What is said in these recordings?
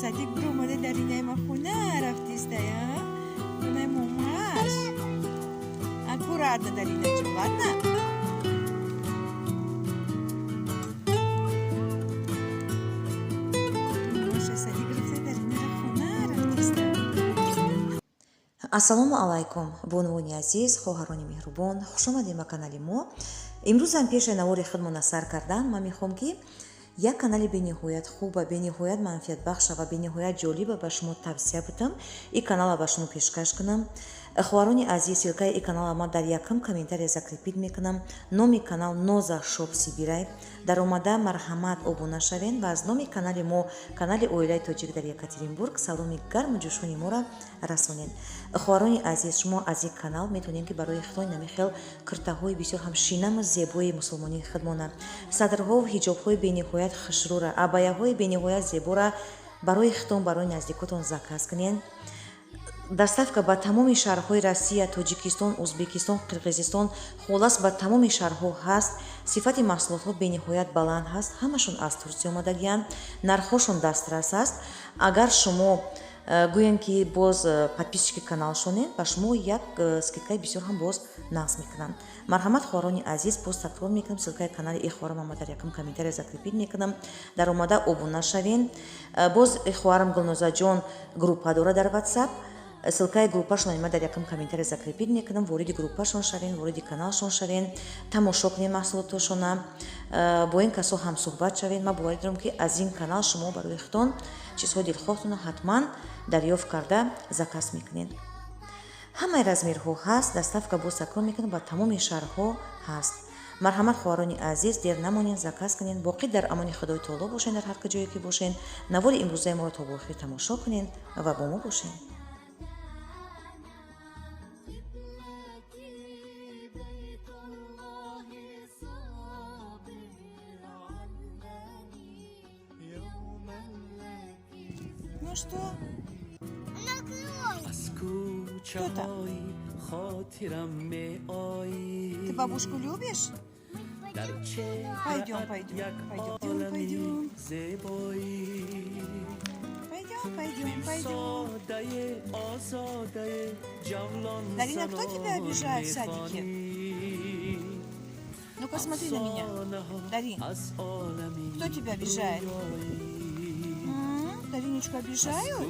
Садик биромада, Даринаи ма хона рафтистая, хонаи момаш. Аккуратно, Даринаҷон, ладно? Момаша садик рафта, Даринара хона рафтиста. Ассалому алайкум, бонувони азиз, хоҳарони меҳрубон, хушомадем ба канали мо. Имрӯзам пеши навори худмона сар кардан ман мехоҳам, ки як канали бениҳоят хуба, бениҳоят манфиатбахша ва бениҳоят ҷолиба ба шумо тавсия будам, ин канала ба шумо пешкаш кунам. Хоҳарони азиз, ссылкаи ин канала ман дар якум комментария закрепить мекунам. Номи канал Ноза Шоп Сибирай. Даромада, марҳамат, обуна шавен ва аз номи канали мо, канали оилаи тоҷик дар Екатеринбург, саломи гарму ҷӯшони моро расонед. Хоҳарони азиз, шумо аз ин канал метавонед, ки барои худтон нами хел киртаҳои бисёр ҳам шинаму зебои мусулмонии худмона, садрҳову ҳиҷобҳои бениҳоят хушрӯра, абаяҳои бениҳоят зебора барои худтон, барои наздикотон заказ кунед. Доставка ба тамоми шаҳрҳои Россия, Тоҷикистон, Узбекистон, Қирғизистон, хуллас, ба тамоми шаҳрҳо ҳаст. Сифати маҳсулотҳо бениҳоят баланд ҳаст, ҳамашон аз Турсия омадагиянд, нархҳошон дастрас аст. Агар шумо гӯем, ки боз подписчики канал шонед, ба шумо як скидкаи бисёр ҳам боз нағз мекунанд. Марҳамат, хоҳарони азиз, боз такрор мекунам, ссылкаи канали и хоҳарам ама дар якум комментария закрепить мекунам. Даромада обуна шавен. Боз хоҳарам Гулнозаҷон группа дорад дар WhatsApp, ссылкаи группашон ма дар якум комментария закрепить мекунам. Вориди группашон шавен, вориди каналшон шавен, тамошо кунед маҳсулотошона, бо ин касо ҳамсӯҳбат шавед. Ман боварӣ дорам, ки аз ин канал шумо барои худтон чизҳои дилхоҳтонро ҳатман дарёфт карда, заказ мекунед. Ҳамаи размерҳо ҳаст, доставка, боз такрор мекунам, ба тамоми шаҳрҳо ҳаст. Марҳамат, хоҳарони азиз, дер намонед, заказ кунед. Боқӣ дар амони Худои Таоло бошед, дар ҳар ҷое ки бошед. Навори имрӯзаи моро то ба охир тамошо кунед ва бо мо бошед. Ну что? Кто там? Ты бабушку любишь? Пойдем, пойдем, пойдем, пойдем. Пойдем, пойдем, пойдем. Дарина, кто тебя обижает в садике? Ну-ка, смотри на меня. Дарин, кто тебя обижает? Дариночку обижают?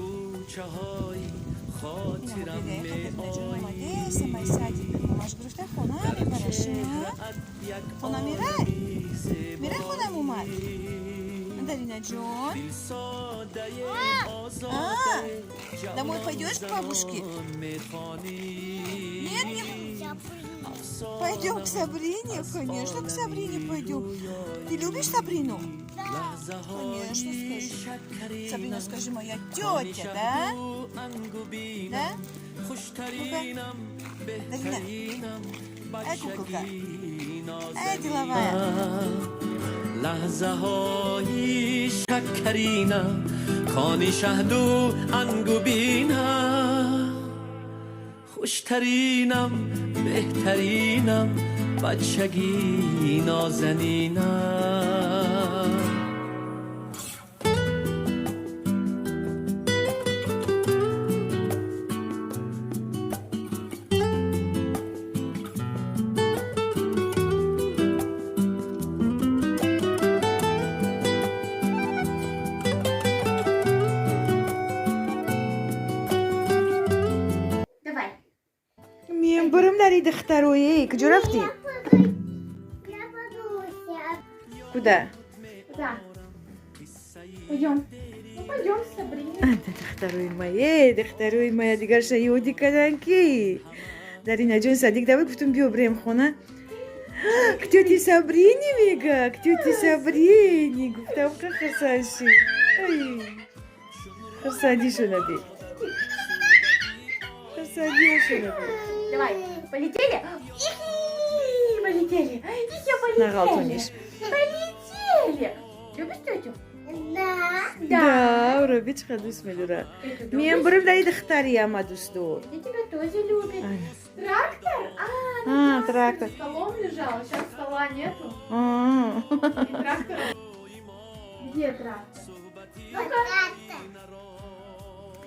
Омадесамай садик. Мамаш гирифта, хона мебараш. Хона мерай? Мерай хона мумад? Дарина ҷон? А, домой пойдешь к бабушке? Нет, не пойдем к Сабрине? Конечно, к Сабрине пойдем. Ты любишь Сабрину? Конечно, скажи. Сабрина, скажи, моя тетя, да? Да? Ну-ка. Дарина. Ай, куколка. Ай, деловая. Лаҳзаҳои шаккарина, кони шаҳду ангубина, хуштаринам, беҳтаринам, бачагӣ нозанинам. Давай. Мием, бурим, дари духтарои. Куҷо рафтӣ? Я подуся. Куда? Куда? Пойдем. Ну, пойдем с Сабриной. Духтарои мае, духтарои мая дигарша ёди кардан, ки Даринаҷон садик давай, гуфтум, биё бирем хона. К тёте Сабрине, мега, к тёте Сабрине. Гуфтам, ка хурсанд шид. Хурсандӣ шунаби, хурсандиашунаби. Давай, полетели? Ихи, полетели. Ихи, полетели. Нағалтониш. Полетели. Любишь тетю? Да. Да, уро би чӣ қадр дӯст медорад. Тетю Мием, любишь? бурим, дари духтари ама дӯст дор. Я тебя тоже любит. Трактор? А, А, трактор. За столом лежал, сейчас стола нету. А. И трактор. Где трактор? Ну-ка.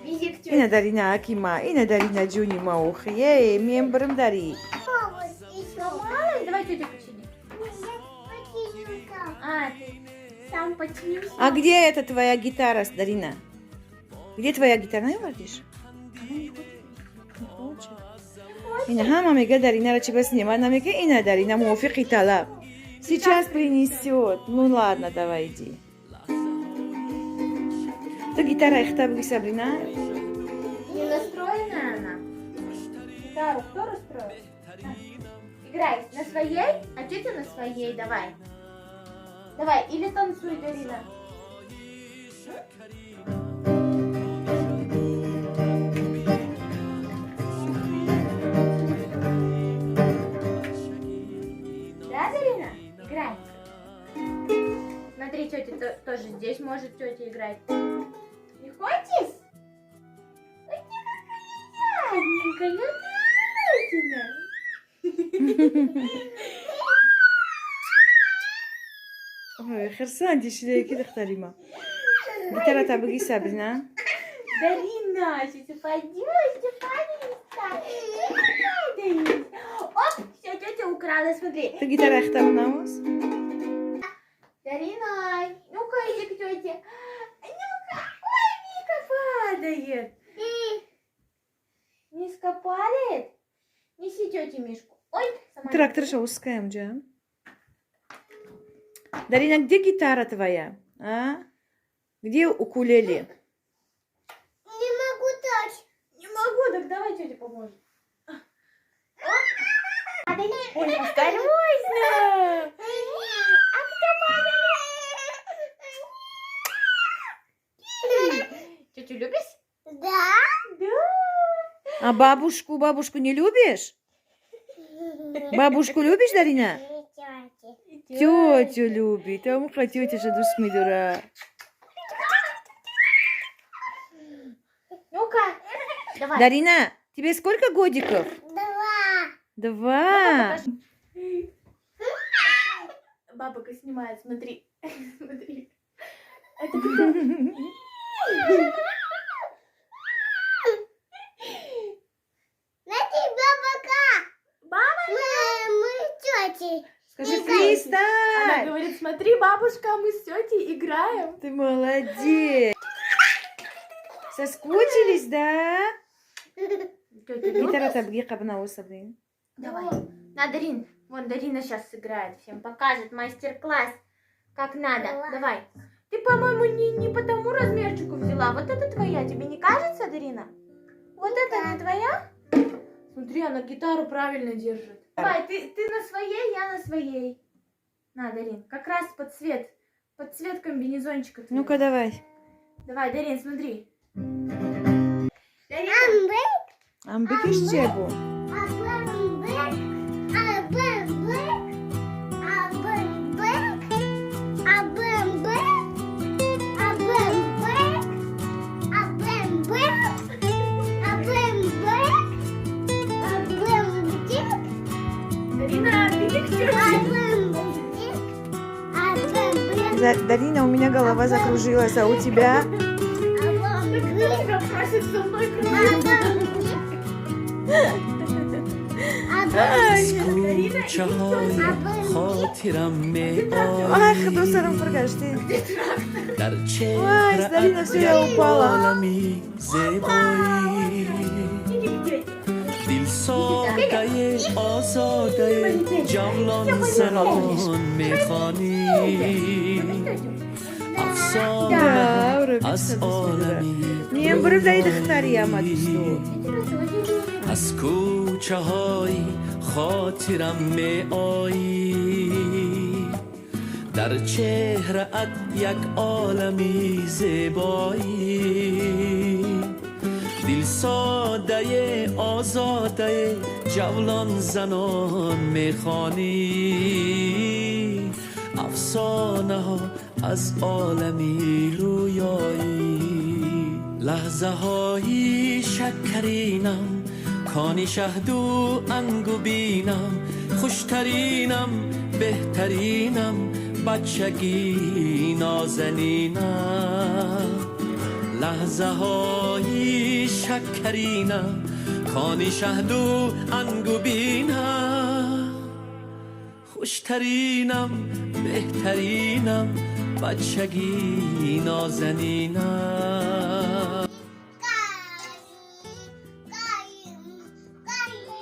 Вези к тете. Ина Дарина акима, ина Дарина ҷуни ма, охи е мембрм дари. Сломалась? Давай тетя починит. А, ты сам починишь? А где эта твоя гитара, Дарина? Где твоя гитара? Наёвардиш? Она не хочет. Не хочет. Ина ҳама мега, Даринара чи бас нема намега, ина Дарина мувофиқи талаб. Сейчас принесет. Ну ладно, давай иди. Ту гитара ихта буги, Сабрина? Не настроенная она. Гитару кто расстроил? На. Играй на своей, а тетя на своей. Давай. Давай, или танцуй, Дарина. Да, Дарина? Играй. Смотри, тетя тоже здесь может тетя играть. Не хочешь? Ой, ты какая жадненькая, ну ты. Ой, хирсанди шида ки духтари ма. Гитарата буги, Сабрина. Дарина, сейчас упадешь, ты падаешь. Падаешь. Оп, все, тетя украла, смотри. Ту гитара ихта бунавоз. Дарина, ну-ка иди к тете. Ну-ка, ой, Мика падает. Миска падает? Неси тете Мишку. Ой, сама. Тракторша ускаем ҷа. Дарина, где гитара твоя? А? Где укулеле? Не могу дать. Не могу, так давай тетя поможет. Ой, осторожно! А кто падает? Тетю любишь? Да. Да. А бабушку, бабушку не любишь? Бабушку любишь, Дарина? Тетя. Тетю любит. А муха тетя же дӯст медора. Ну-ка, давай. Дарина, тебе сколько годиков? Два. 2. Покажи. Бабка снимает, смотри. Смотри. Это кто? Знаете, бабака. Баба? Мы тети. Скажи, Она фристайл. говорит, смотри, бабушка, мы с тетей играем. Ты молодец. Соскучились, да? Тетя любит? Гитарата буги қабна, Сабрин. Давай. На, Дарин. Вон, Дарина сейчас сыграет. Всем покажет мастер-класс, как надо. Давай. Давай. Ты, по-моему, не по тому размерчику взяла. Вот это твоя. Тебе не кажется, Дарина? Вот это не твоя? Смотри, она гитару правильно держит. Давай, ты на своей, я на своей. На, Дарин, как раз под цвет. Под цвет комбинезончика твоего. Ну-ка, давай. Давай, Дарин, смотри. Дарина, Амбикиш чебу. Абамбек. Абамбек. Абамбек. Абамбек. Абамбек. Абамбек. Абамбек. Абамбек. Дарина, беги к тете. Абамбек. Абамбек. Дарина, у меня голова закружилась, а у тебя? Абамбек. Тебя просит со мной кружиться. Абамбек. Кӯчаҳои хотирам Ах, меоӣ дӯстарам фургашти. дар Вай, Дарина, всё, я упала. олами зебоӣ Иди к тете. дилсодае озодае ҷавлон занон мехонӣ афсона Да, ура, аз олами Мембрм даи духтари ама дӯсто. аз кӯчаҳои хотирам меоӣ дар чеҳраат як олами зебоӣ дилсодае озодае ҷавлон занон мехонӣ афсонаҳо аз олами рӯёӣ лаҳзаҳои шаккаринам кони шаҳду ангубинам хуштаринам беҳтаринам бачагӣ нозанинам. Лаҳзаҳои шакаринам, кони шаҳду ангубинам, хуштаринам, беҳтаринам, бачагии нозанинам. Кай, кай, кай, кай,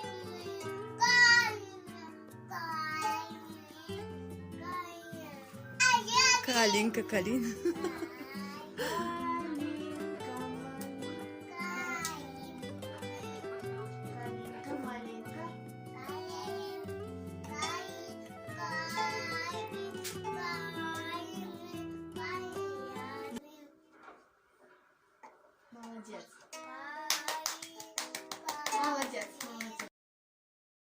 кай. Калинка, калина.